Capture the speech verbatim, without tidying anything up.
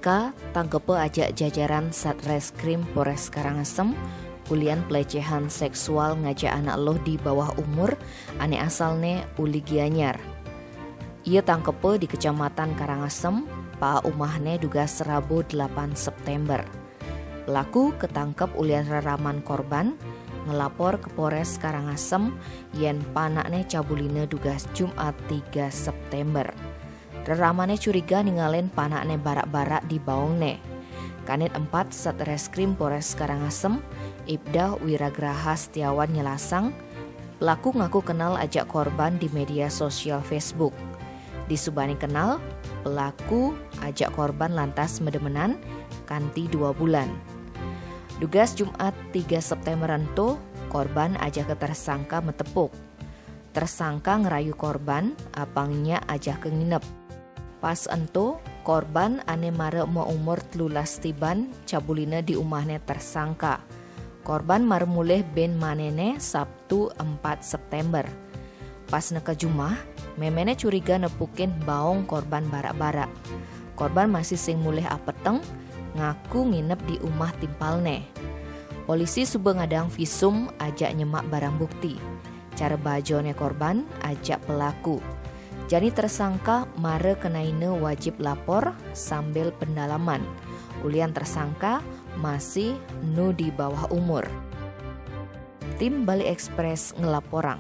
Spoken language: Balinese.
K tangkepa ajak jajaran Satreskrim Polres Karangasem ulian pelecehan seksual ngajak anak eluh di bawah umur ane asalne uli Gianyar. Ia tangkepa di Kecamatan Karangasem, paa umahne dugas Rabu delapan September. Pelaku ketangkep ulian reraman korban ngelapor ke Polres Karangasem yen panakne cabulina dugas Jumat tiga September. Reramane curiga ninggalin panakne barak-barak di baongne. Kanit empat Satreskrim Polres Karangasem, Ibda Wiragraha Setiawan nyelasang, pelaku ngaku kenal ajak korban di media sosial Facebook. Disubane kenal, pelaku ajak korban lantas medemenan kanti dua bulan. Dugas Jumat tiga September ento, korban ajaka tersangka metepuk. Tersangka ngerayu korban, apang nyak ajaka nginep. Pas ento, korban ane mara meumur telulas tiban cabulina di umahne tersangka. Korban mara mulih bin manene Sabtu empat September. Pas neka jumah, memene curiga nepukin baong korban barak-barak. Korban masih sing mulih apeteng, ngaku nginep di umah timpalne. Polisi suba ngadang visum ajak nyemak barang bukti. Cara bajone korban ajak pelaku. Jani tersangka mara kenaina wajib lapor sambil pendalaman. Ulian tersangka masih nu di bawah umur. Tim Bali Express ngelaporang.